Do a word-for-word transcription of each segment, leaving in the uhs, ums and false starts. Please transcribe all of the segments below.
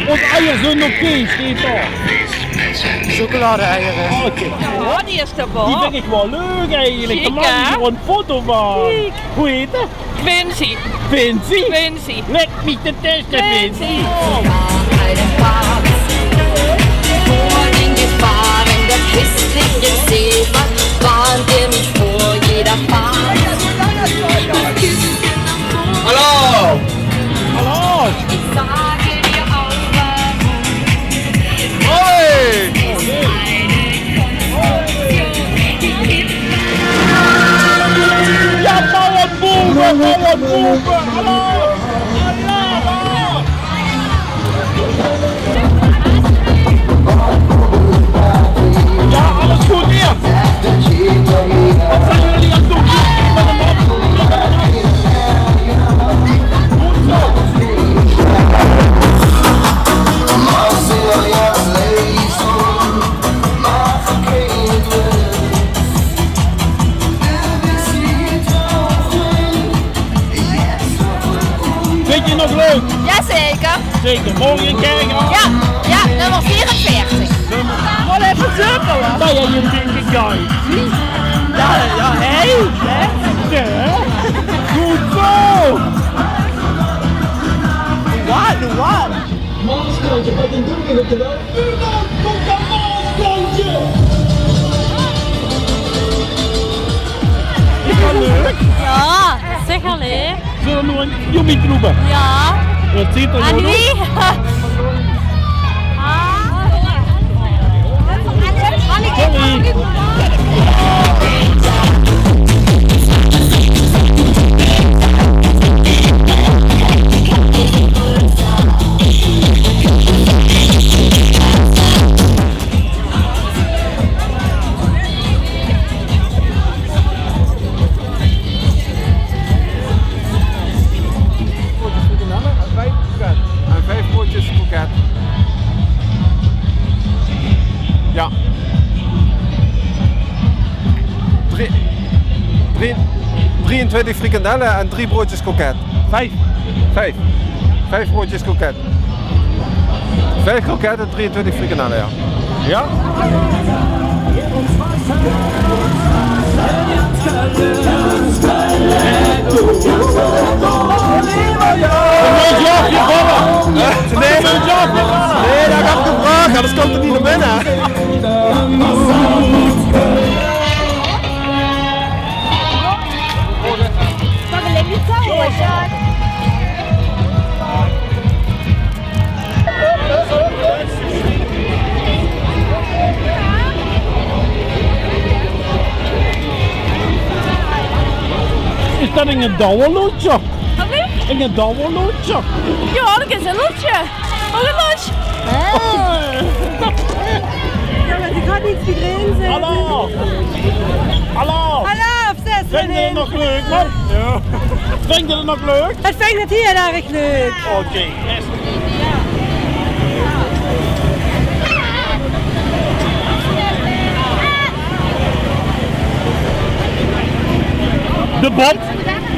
Ózze eier zeen oké, steit dao. Sjokolade-eier. Oké. Oh, die is d'r waal. Die vinj ich waal leuk eigelik. Dao maak ich gewoon ein foto van. Sjiek. Wie heet 'r? Quincy. Quincy? Quincy. Lek mich de teste, Quincy. Quincy. Vor den Gefahren der christlichen Seefahrt warnt er mich vor jeder Fahrt. Hallo! Hallo! Hoi! Jao, Bauernbube, Bauernbube, hallo! Hallo! Ja, alles gut hier? Wat zeen jullie aan 't doon? Good zo. Vinjs se 't nog leuk? Jazeker. Zeker. Morge in Kirchroa? Ja, ja, nummer veerenveertig. Waal effe zeuke, huur. Nae, ja, je bent de guy. Ja, ja, hey, hè? Ja, hè? Good zo. Wat, wat? Maaskantje, wat een doel in het terwijl. Maaskantje! Is dat leuk? Ja, zeg alleen. Zullen we nog een joepie troepen? Ja. Dat ziet er. Aan wie? Ah. Sorry. En vijf broodjes kroket. Ja. Drie, drie, drieëntwintig frikandellen en drie broodjes kroket. Vijf. Vijf. Vijf broodjes kroket. Vijf kroketten, drieëntwintig frikandellen, ja. Ja? Hè? Nee. Nee, dat had ik gevraagd, anders komt er niet naar binnen. Is dat inge douwe loodje? Wat? Inge douwe loodje? Ja, dat is een loodje. Wat een loodje. Ja, maar die gaat niet iedereen zijn. Hallo. Hallo. Hallo. Vinjs se 't nog leuk, man? Ja. Vinjs se 't nog leuk? Ik vind het heel erg leuk. Oké, yes. De Bob?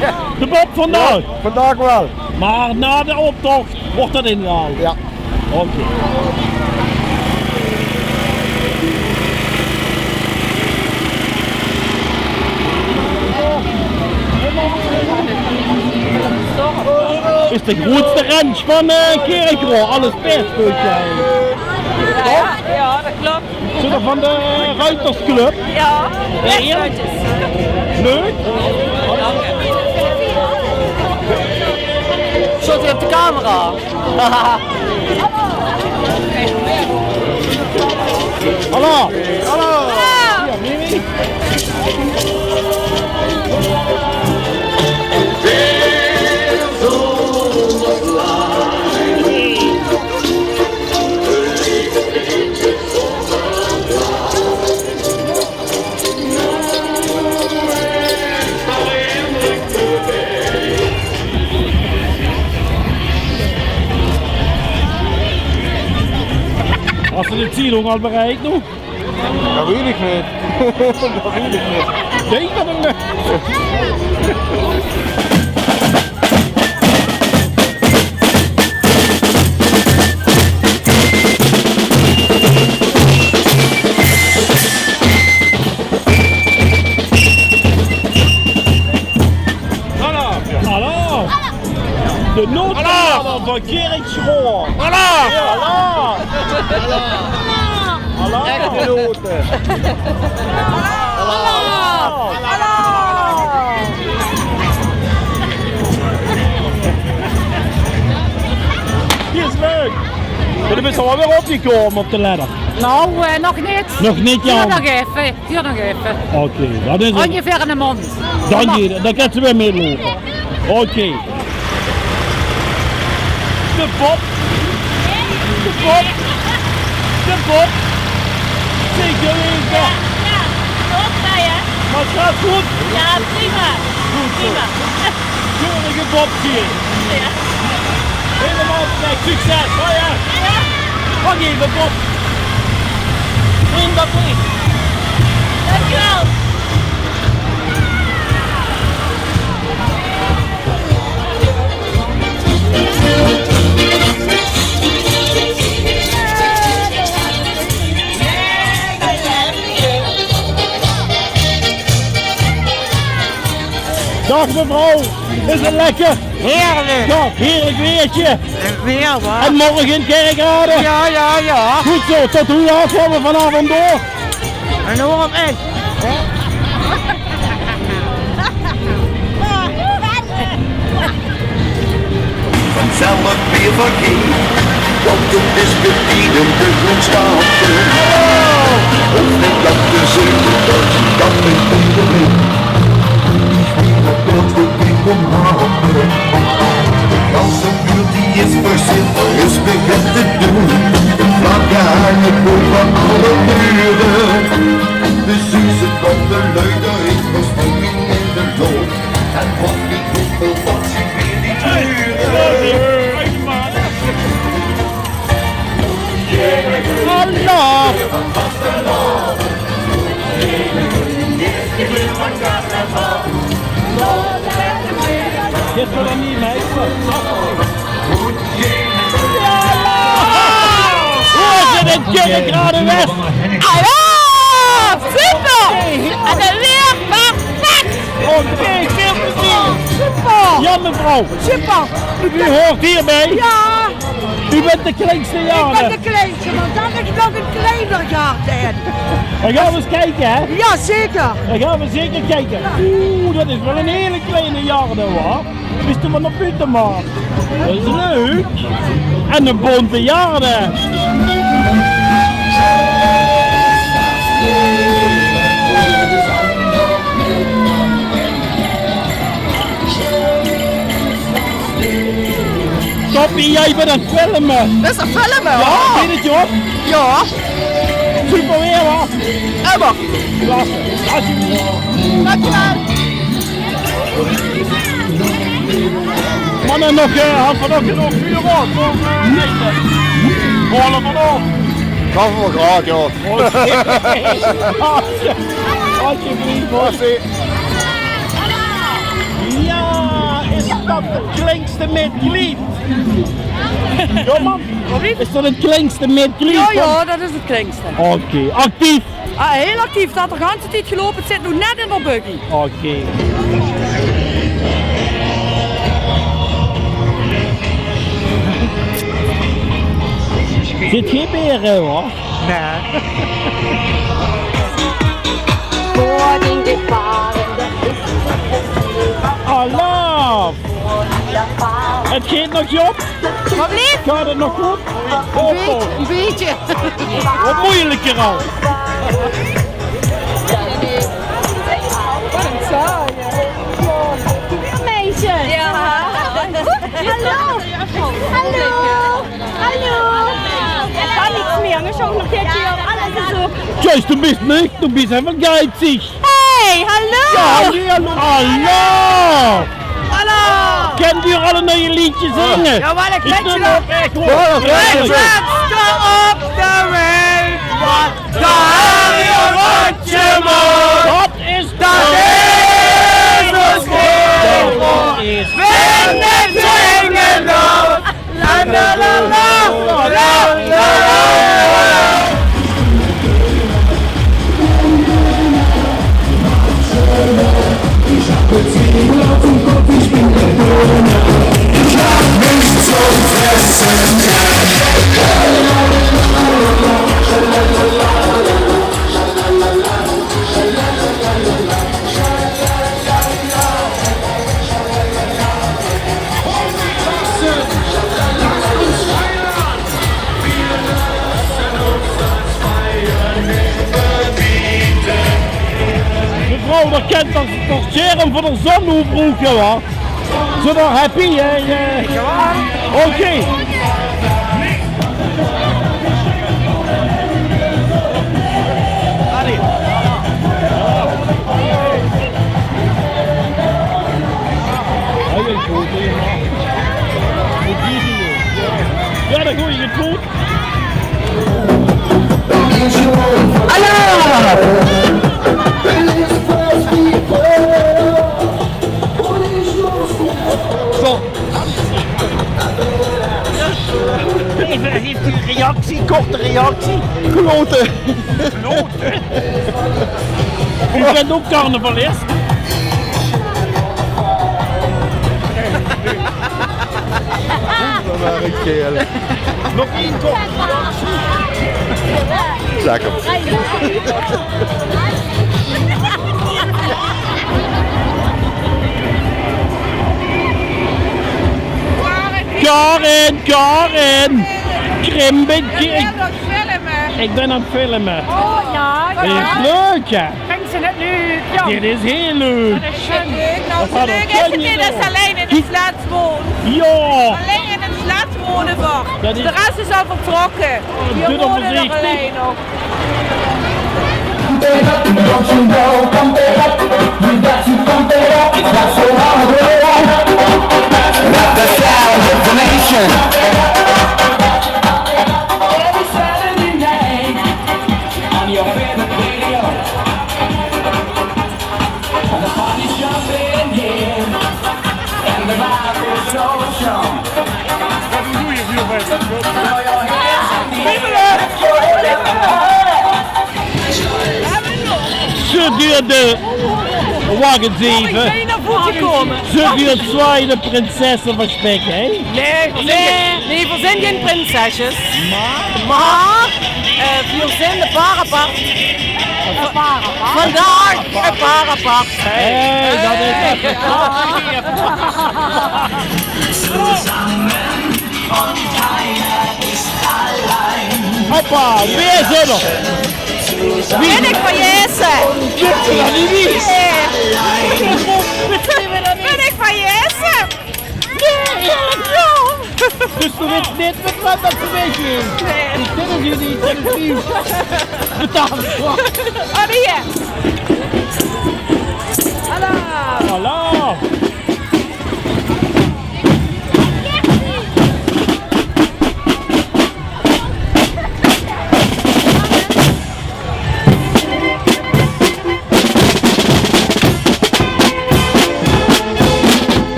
Ja. De Bob vandaag? Ja, vandaag wel. Maar na de optocht wordt dat ingehaald? Ja. Oké. Is de grootste ranch van, eh, Kirchroa. Alles pers, volgens mij. Ja, ja, dat klopt. Zit er van de Ruitersclub? Ja, ja, ja. Leuk. Zit hij op de camera? Hallo. Hallo. Hast du de Zielung al bereikt, du? Dat weet ich neet. Dat weet ich neet. Denk dat ich neet. Hallo. Hallo. Echtgenote. Hallo. Hallo. Die is leuk. Mer doe bis al waal weer opgekómme op de ledder. Nou, eh, nog neet. Nog neet, ja. Duurt nog effe. Duurt nog effe. Oké, det is 't. Óngeveer ein maondj. Dan, dan kins se weer mitloupe. Oké. De Bob. De Bob. De Bob. Zeker weten. Ja, ja. Klopt, hè? Maar het gaat goed. Ja, prima. Goed zo. Prima. Keurige Bob hier. Ja. Helemaal perfect. Succes. Hoi, hè. Ja. Wacht even, Bob. Vriend, Bob, vriend. Dankjewel. Dag mevrouw, is het lekker? Heerlijk. Ja, heerlijk weertje. En weer, hoor. En morgen in Kerkrade. Ja, ja, ja. Goed zo, tot hoe laat gaan we vanavond door? En dan op echt. Vanzelf weer vergeet, want het is bedienen de vriendschap. Of met dat te zeggen, dat, dat is een probleem. Ik weet dat dat we die omhouden. De ganse buurt die is verzin, is begint te doen. De vlaggen hangen boven alle muren. De zuzen van de lui, daar is verstomming in de loop. En wat niet hoeveel wat je weer niet huren. Hallo! Zit er dan niet mee? Hoe is het in Kerkrade West? Hallo! Super! En het weer perfect! Oké, veel plezier! Super! Ja, mevrouw. Super! U hoort hierbij. Ja! U bent de kleinste, ja. Ik ben de kleinste, want dan is nog een kleiner garde in. Dan gaan we eens kijken, hè? Ja, zeker. Dan gaan we zeker kijken. Oeh, dat is wel een hele kleine garde, hoor. Wist u wat naar buiten, man? Dat is leuk. En een bonte garde. Toppie, jij bent aan het filmen. Dat is een film, hè? Ja, oh. Weet het, joh. Ja. Super weer, hoor. Emma. Klasse. Alsjeblieft. Dankjewel. Mannen, nog, eh, had vanochtend nog vuur op, of, eh, niet? Rollen vanaf. Gaf hem wel graag, joh. Alsjeblieft, hoor. Merci. Ja, is dat het kleinste mitglied? Ja, man. Is dat het kleinste mitglied? Ja, ja, dat is het kleinste. Oké, actief. Ah, heel actief. Dat er de ganse tijd gelopen. Het zit nog net in de buggy. Oké. Zit geen beren, hoor. Nee. Alarm! Het geet nog, Job? Wat blieft? Gaat het nog goed? Een beetje, een beetje. Wat moeilijker al. Wat een saai, hè? Meisje. Ja. Hallo. Hallo. Hallo. Kan niks meer. Dan zou ik nog een keer alles is op. Juist, du bist nicht, du bist einfach geizig. Hey, hallo. Ja, hallo, hallo. Hallo. Hallo. Kent u al een nieuw liedje zingen? Ja, wel, ik weet het nog. Echt, hoor. Hoor, hoor. Het beste op de wereld. Wat daar je rondje moet. Dat is, dat is het. Dat is, vind het zingen op. La, la, la, la. D'r kènt toch, toch serum veur de zon oetbroeke, wa? Zit d'r happy, hè? Oké. Ja, dat gooi je goed. Zo. Even, heeft u een reactie, korte reactie? Kloten. Kloten? U bent ook carnavalist? Nog één korte reactie. Zeg hem. Karin, Karin! Krimbetje, ik, ik ben aan het filmen. Oh ja, ja. Dit is leuk, hè? Vindt ze het leuk? Ja. Dit is heel leuk. Dat is schön. Leuk, nou, wat hadden we, dit is alleen in de flats wonen. Ja. Alleen in de flats wonen we. Dat is, de rest is al vertrokken. Hier wonen we nog alleen nog. Every Saturday night on your favorite radio. And the party's jumping, yeah. And the vibe is so strong. Throw your hands in the air. Ze duurt de, wacht eens even. Ze duurt zwaai de prinsessen van Spek, hè? Nee, nee, nee, we zijn geen prinsesjes. Maar? Maar, eh, we zijn de paar apart. Vandaag een paar apart. Hey, dat is echt. Hoppa, weer zölle. Ben ik van Jesse? Dit is nog niet wie. Ben ik van Jesse? Ja, ja, ja. Dus du weetst neet mit waat dat ze weggaon? Nee. Ich ken die neet, ich ken die neet. Bedank. Oh, die. Hallo. Hallo.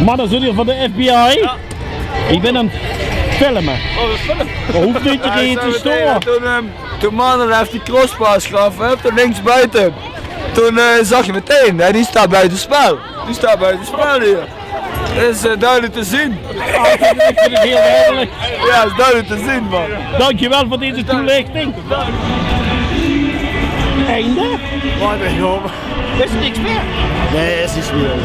Manne, zeet geer van de F B I? Ja. Ich bin aan 't filme. Oh, dat is film. Dao hoof neet te stoon. Toen, ehm, toen Manne haet die crosspaas gaf, hè, toen links buiten. Toen, eh, zag je meteen, hè, die staat buitenspel. Die staat buitenspel hier. Dat is, eh, duidelijk te zien. Oh, dat vind ik heel duidelijk. Ja, is duidelijk te zien, man. Dankjewel voor deze toelichting. Einde? Wat een joh. Is er niks meer? Nee, is niks meer.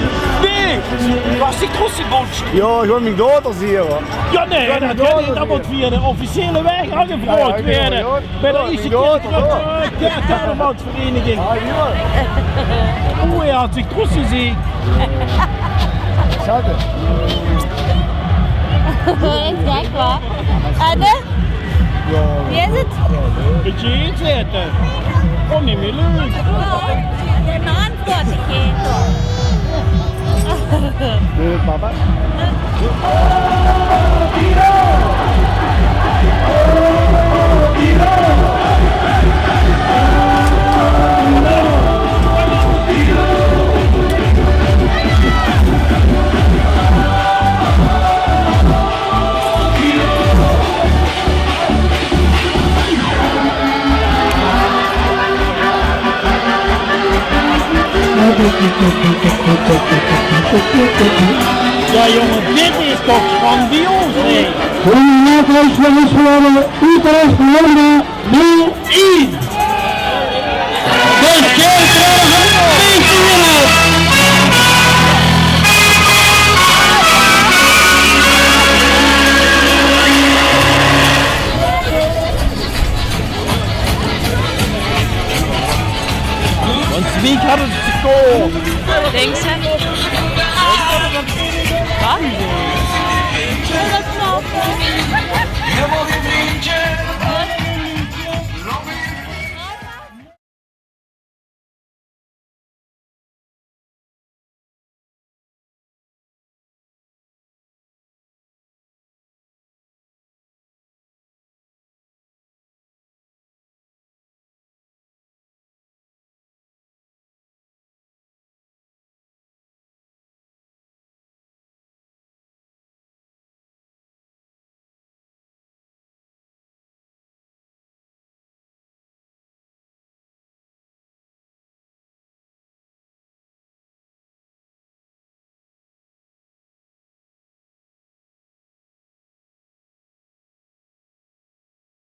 Nee! Hey, waas die Trossiebond? Jao, ich wil mien dochter zeen, huur. Jao, nae, dat mót via de officiële waeg aangevraogd waere. Bie de Iesje Carnavalsvereniging. Oeh, hae haet zich trots gezeen. Is gek, wa? Wie is 't? Bietje aete. Kóm neet mie leuk. De naam veur de ketel. Papa. Jao, jónge, dit is toch grandioos, hè? Goeienaovend, dames en heren. Utrecht, Roma, nul één.